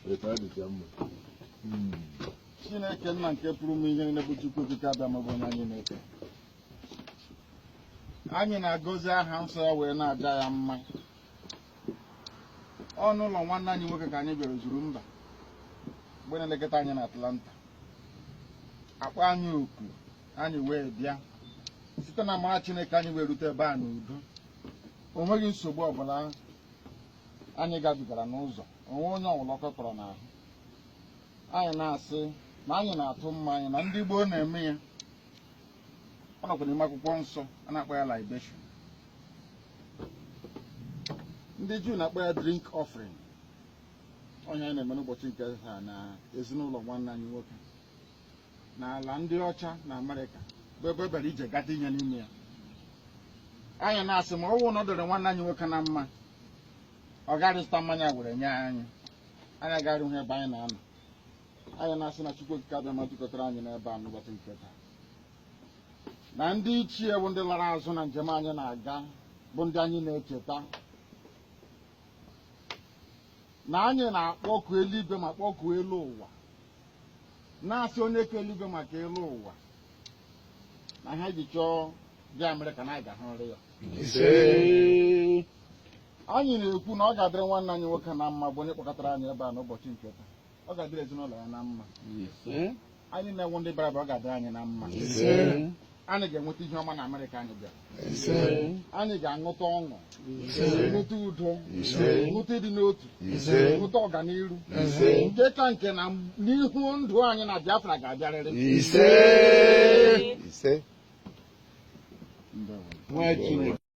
Etu ọ dịcha mma. Chineke nna nke pụrụ ime ihe niile, bụ Chukwu Okike Abịama, bụ onye anyị na-efe. Anyị na-agọzi aha nsọ ya wee na-aja ya mma. Ọnụ ụlọ nwanne anyị nwoke ka anyị bịara zuru mba mgbe na-elekọta anyị na Atlanta, akpọ anyị oku, anyị wee bịa. Site na amara Chineke, anyị wee rute ebe a n'udo. O nweghị nsogbu ọbụla anyị gabigara n'ụzọ, onwe onye ọbụla ọkọ kọrọ n'ahụ. Anyị na-asị na anyị na-atụ mma anyị na ndị gboo na-eme ya. Ọ nọkwa n'ime Akwụkwọ Nsọ, a na-akpọ ya libation. Ndị Juu na-akpọ ya drink offering. Onye anyị na-eme n'ụbọchị nke taa na ezinụlọ nwanne anyị nwoke n'ala ndị ọcha na Amerịka, bụ ebe bịara ije gata ihe n'ime ya. Anyị na-asị ma ọ bụrụ na ọ dịrị nwanne anyị nwoke na mma, ọ gaghị zụta mmanya were nye anyị, anyị agaghị hụ ebe anyị na-anọ. Anyị na-asị na Chukwu Okike Abịama jikọtara anyị n'ebe a n'ụbọchị nke taa, na ndị ichie bụ ndị lara azụ na njem anyị na-aga, bụ ndị anyị na-echeta, na anyị na-akpọku eluigwe ma kpọkuo elu ụwa, na-asị onye ka eluigwe maka elu ụwa na ha ji chọọ bịa Amerịka na anyị ga-ahụrịrị ya. Ise. Anyị na-ekwu na ọ ga-adịrị nwanne anyị nwoke na mma, bụ onye kpọkọtara anyị ebe a n'ụbọchị nke taa. Ọ ga-adịrị ezinụlọ ya na mma. Ise. Anyị na-enwe ndị bịara abịa, ọ ga-adịrị anyị na mma. Ise. Anyị ga-enweta ihe ọma na Amerịka anyị bịara. Ise. Anyị ga-aṅụta ọṅụ, Ise. ṅụta udo, Ise. ṅụta ịdị n'otu, Ise. ṅụta ọganiru, Ise. nke ka nke na n'ihu ndụ anyị na Biafra ga-abịarịrị. Ise. Ise. Ndewo. Nwa Chineke.